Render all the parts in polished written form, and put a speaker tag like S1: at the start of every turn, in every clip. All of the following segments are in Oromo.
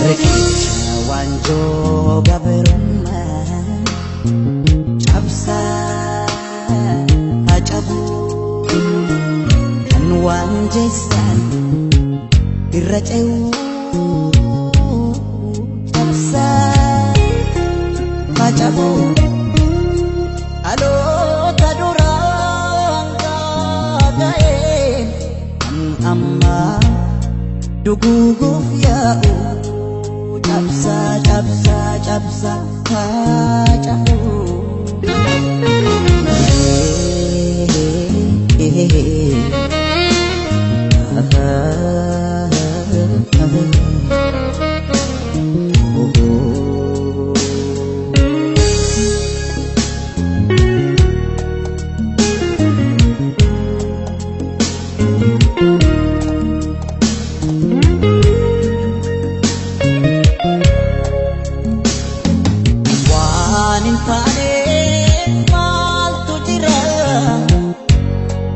S1: Riqicha waanjoo gabrummaa cabsaa cabuu kan waan jeessan irra ce'uu cabsaa cabuu dhaloota duraan gaaga'een kan ammaa duguuguuf yaa'u cabsaa cabsaa cabsaa cabuu. Waan hin taane maaltu jira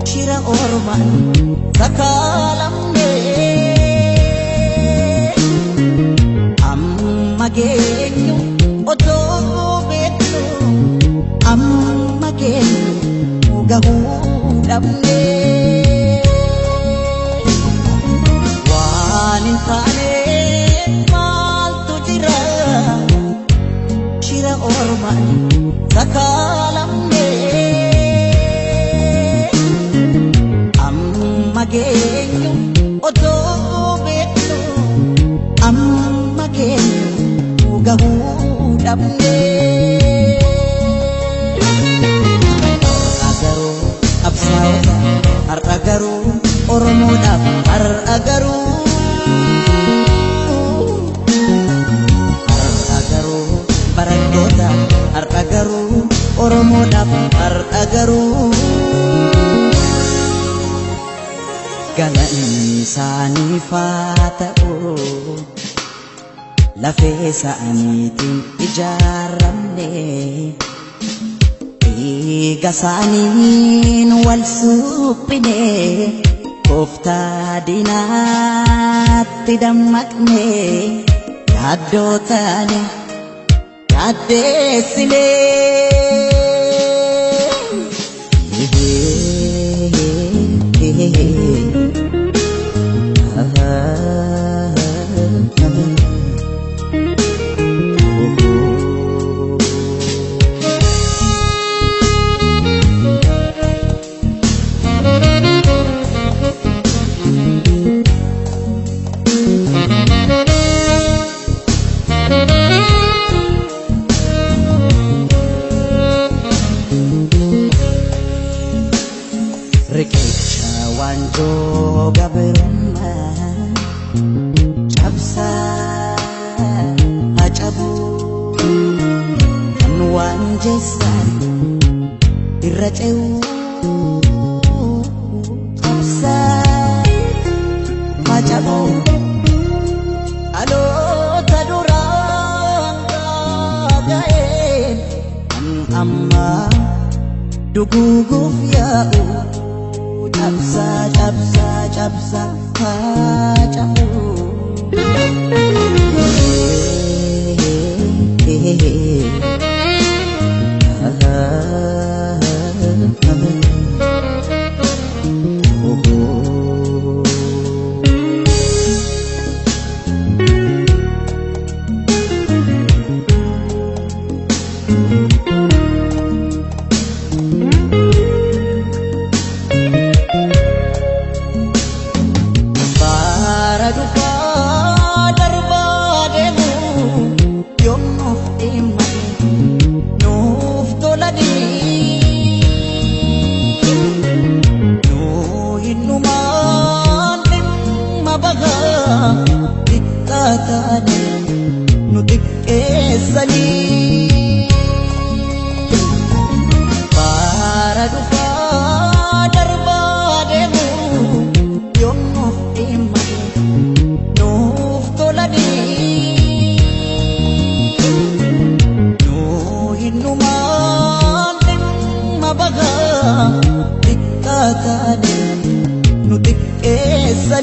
S1: shira ormaan sakaalamne amma geenyu otoo beeknu amma geenyu gahuu dhabne waan hin taane maaltu jira shira ormaan sakaalamne amma geenyu otoo beeknu amma geenyu gahuu dhabne. Har'a garuu qabsaa'ota har'a garuu Oromoodhaaf har'a garuu har'a garuu barattoota har'a garuu Oromoodhaaf har'a garuu galanni isaaniif haa ta'u lafee isaaniitiin ijaaramne dhiiga isaaniin wal suphine kooftaa diinaatti dammaqne yaaddoo taane yaaddeessine. Riqicha waanjoo gabrummaa cabsaa cabuu kan waan jeessan irra ce'uu cabsaa cabuu dhaloota duraan gaaga'een kan ammaa duguuguuf yaa'u cabsaa cabsaa cabsaa cabuu. Bara dhufaa darbaa deemu yoom nuuf dhimma nuuf tolanii nuu hinnumaan dhimma bahaa xiqqaa taane nu xiqqeessanii. Bara dhufaa darbaa deemu yoom nuuf dhimma nuuf tolanii nuu hinnumaan dhimma bahaa xiqqaa taane nu xiqqeessanii.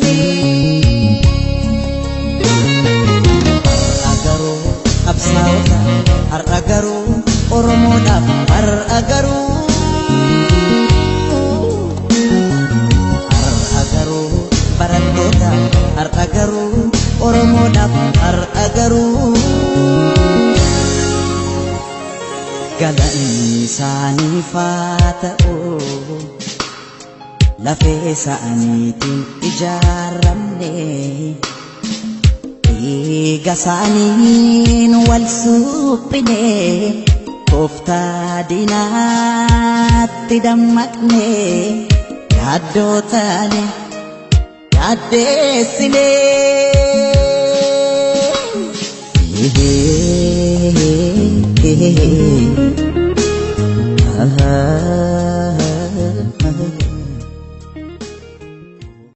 S1: malee. Har'a garuu qabsaa'ota, har'a garuu Oromoodhaaf, har'a garuu. Har'a garuu barattoota, har'a garuu Oromoodhaaf, har'a garuu. Galanni isaaniif haa ta'u, lafee isaaniitiin ijaaramne, dhiiga isaaniin wal suphine, tooftaa diinaatti dammaqne, yaaddoo taane yaaddeessine.